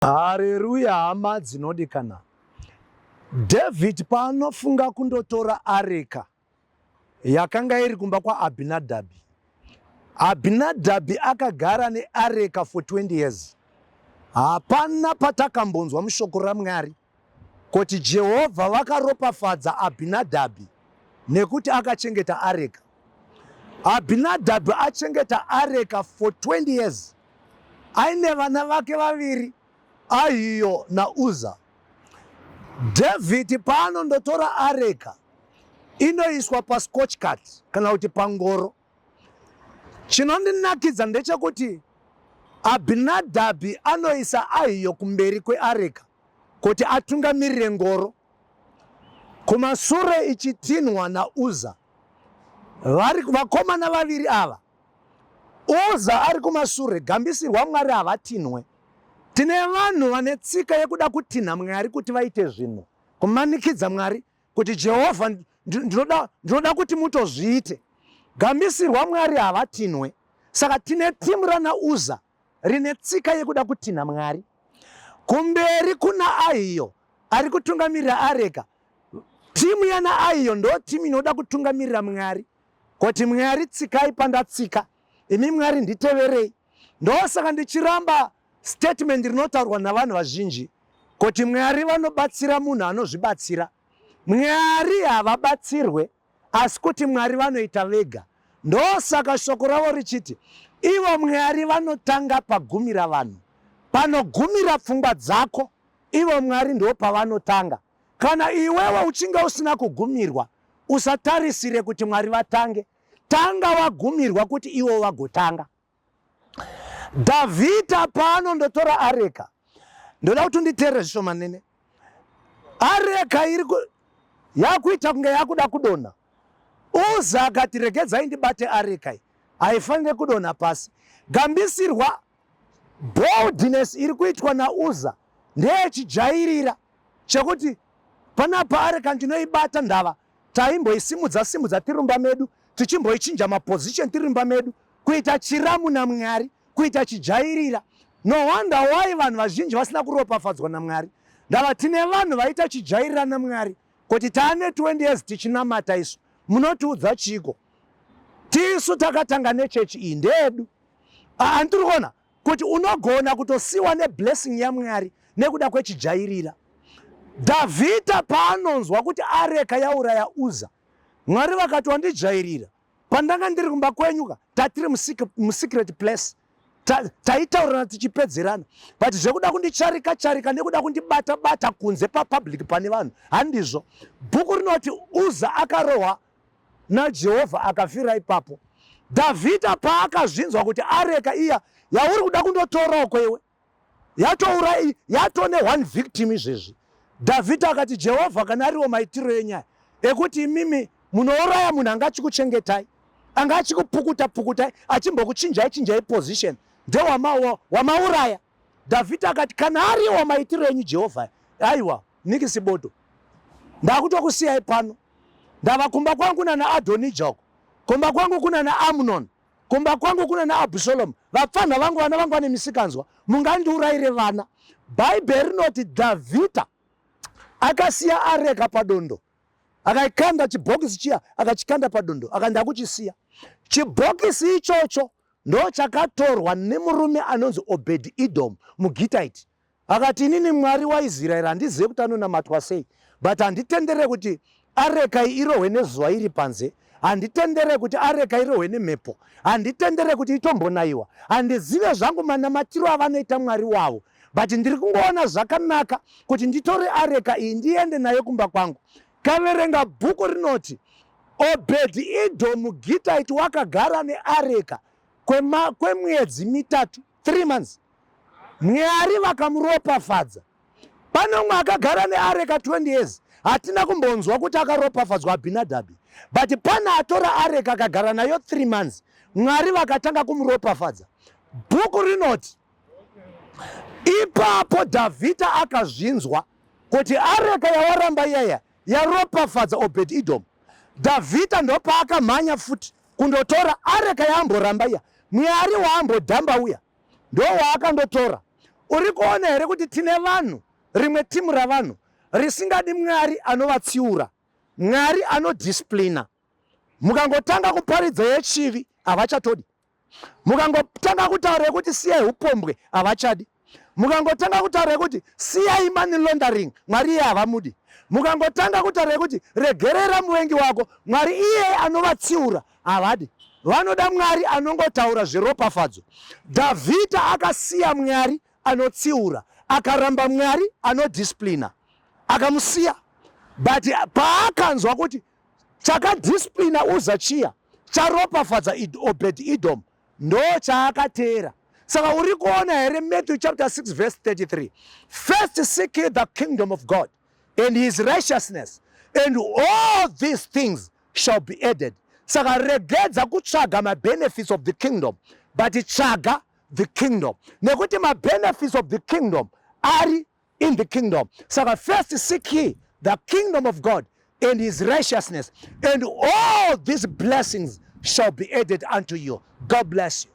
Hareruya hama dzinodikana. David paanofunga kundotora areka yakanga iri kumba kwaAbhinadhabhi. Abhinadhabhi akagara neareka for 20 years. Hapana patakambonzwa mushoko raMwari kuti Jehovha vakaropafadza Abhinadhabhi nekuti akachengeta areka. Abhinadhabhi achengeta areka for 20 years aine vana vake vaviri Ahiyo naUza. Dhavhidhi paanondotora areka inoiswa pascotch cart kana kuti pangoro. Chinondinakidza ndechekuti Abhinadhabhi anoisa Ahiyo kumberi kweareka kuti atungamirire ngoro, kumasure ichitinhwa naUza. Vari vakomana vaviri ava, Uza ari kumasure, gambisirwa Mwari havatinhwe. Tine vanhu vane tsika yekuda kutinha Mwari kuti vaite zvinhu, kumanikidza Mwari kuti Jehovha ndinoda, ndinoda kuti mutozviite. Gambisirwa Mwari havatinhwe. Saka tine timu rana Uza rine tsika yekuda kutinha Mwari. Kumberi kuna Ahiyo ari kutungamirira areka. Timu yana Ahiyo ndo timu inoda kutungamirira Mwari. Kuti Mwari tsikai pandatsika, imi Mwari nditeverei. Ndosaka ndichiramba statement rinotaurwa navanhu vazhinji kuti Mwari vanobatsira munhu anozvibatsira. Mwari havabatsirwe asi kuti Mwari vanoita vega. Ndosaka shoko ravo richiti ivo Mwari vanotanga pagumira vanhu. Panogumira pfungwa dzako ivo Mwari ndopavanotanga. Kana iwewe uchinge usina kugumirwa usatarisire kuti Mwari vatange. Tanga wagumirwa kuti ivo vagotanga. Dhavhidha paanondotora areka, ndoda kuti unditeerere zvishomanene. Areka iri yakuita kunge yakuda kudonha. Uza akati regedzai ndibate areka iyi, haifanire kudonha pasi. Gambisirwa boldness iri kuitwa naUza ndeyechijairira chekuti panapa areka ndinoibata ndava taimboisimudza simudza tiri mumba medu tichimboichinja maposition tiri mumba medu kuita chiramu namwari kuita chijairira no wonder why vanhu vazhinji vasina kuropafadzwa namwari ndava tine vanhu vaita chijairira namwari kuti taane 20 years tichinamata isu munotiudza chiiko tisu takatanga nechechi iyi ndeyedu andiri kuona kuti unogona kutosiwa neblessing yamwari nekuda kwechijairira Dhavhidha paanonzwa kuti areka yauraya Uza, Mwari vakati wandijairira. Pandanga ndiri kumba kwenyu ka, tatiri musecret place. Taitaurirana tichipedzerana. But zvekuda kundicharika charika nekuda kundibata bata kunze papublic pane vanhu handizvo. Bhuku rinoti Uza akarohwa naJehovha akafira ipapo. Dhavhidha paakazvinzwa kuti areka iya yauri kuda kundotorawo kwewe yatoura yatone one victim izvezvi dhavhidhi akati jehovha kana ariwo maitiro enyaya ekuti imimi munouraya munhu anga achikuchengetai anga achikupukuta pukutai achimbokuchinjai chinjai position ndewamauraya dhavhidhi akati kana ariwo maitiro enyu jehovha aiwa nikisibodo ndakutokusiyai pano ndava kumba kwangu nana adhonija uko kumba kwangu kuna naamnon Kumba kwangu kuna naAbhusholomu, vapfanha vangu, vana vangu vane misikanzwa, mungandiurayire vana. Bhaibheri rinoti Dhavhidha akasiya areka padondo, akaikanda chibhokisi chiya, akachikanda padondo, akaenda kuchisiya. Chibhokisi ichocho ndo chakatorwa nemurume anonzi Obhedhi Edhomu muGitaiti. Akati, Inini Mwari waIsraeri handizive kuti anonamatwa sei, but handitendere kuti areka irohwe nezuva iri panze, handitendere kuti areka irohwe nemhepo, handitendere kuti itombonaiwa. Handizive zvangu manamatiro avanoita Mwari wavo, but ndiri kungoona zvakanaka kuti nditore areka iyi ndiende nayo kumba kwangu. Kaverenga bhuku rinoti Obhedhi Idhomu Gitaiti wakagara neareka kwemwedzi mitatu, 3 months. Mwari vakamuropafadza. Pane umwe akagara neareka 20 years hatina kumbonzwa kuti akaropafadzwa Abhinadhabhi, but pane atora areka akagara nayo 3 months, Mwari vakatanga kumuropafadza. Bhuku rinoti ipapo Dhavhidha akazvinzwa kuti areka yawaramba iyaya yaropafadza Obed Edom. Dhavhidha ndopaakamhanya futi kundotora areka yaamboramba iya, Mwari waambodhamba uya ndowaakandotora. Uri kuona here kuti tine vanhu, rimwe timu ravanhu risingadi Mwari anovatsiura, Mwari anodisciplina. Mukangotanga kuparidza yechivi havachatodi. Mukangotanga kutaura yekuti siyai upombwe havachadi. Mukangotanga kutaura yekuti siyai money laundering, Mwari iye havamudi. Mukangotanga kutaura yekuti regerera muvengi wako, Mwari iye anovatsiura havadi. Vanoda Mwari anongotaura zveropafadzo. Dhavhidha akasiya Mwari anotsiura, akaramba Mwari anodisciplina, akamusiya. But paakanzwa kuti chakadisciplina Uza chiya charopafadza Obed Edom, ndo chaakateera. Saka uri kuona here Matthew chapter 6 verse 33, first seek ye the kingdom of God and his righteousness and all these things shall be added. Saka regedza kutsvaga mabenefits of the kingdom, but tsvaga the kingdom, nekuti mabenefits of the kingdom ari in the kingdom. Saka first seek ye the kingdom of God and his righteousness, and all these blessings shall be added unto you. God bless you.